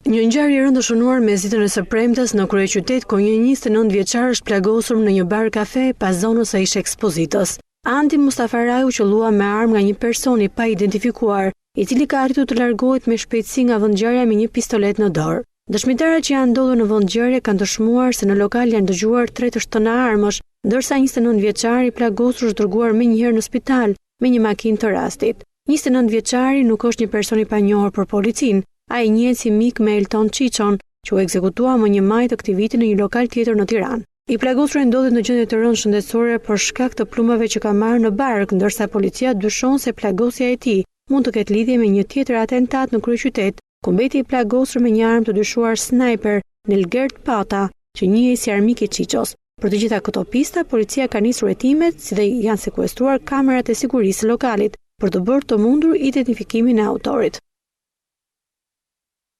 Një ngjarje e rëndë është shënuar mesditën e së premtes në kryeqytet ku një 29 vjeçar është plagosur në një bar kafe pas zonës së ish ekspozitës. Andi Mustafaraj u qëllua me armë nga një person i paidentifikuar, i cili ka arritur të largohet me shpejtësi nga vendngjarja me një pistoletë në dorë. Dëshmitarët që janë ndodhur në vendngjarje kanë dëshmuar se në lokal janë dëgjuar tre të shtëna armësh, ndërsa 29 vjeçari i plagosur është dërguar menjëherë në spital me një makinë të rastit. 29 vjeçari nuk është një person i panjohur për policinë. Ai njihet si mik me Elton Çiçon, që u ekzekutua më 1 maj të këtij viti në një lokal tjetër në Tiranë. I plagosuri ndodhet në gjendje të rëndë shëndetësore për shkak të plumbave që ka marrë në bark, ndërsa policia dyshon se plagosja e tij mund të ketë lidhje me një tjetër atentat në kryeqytet, ku mbeti i plagosur me një armë të dyshuar snajper, Nelgert Pata, që njihej si armik i Çiços. Për të gjitha këto pista, policia ka nisur hetimet, si dhe janë sekuestruar kamerat e sigurisë së lokalit, për të bërë të mundur identifikimin e autorit.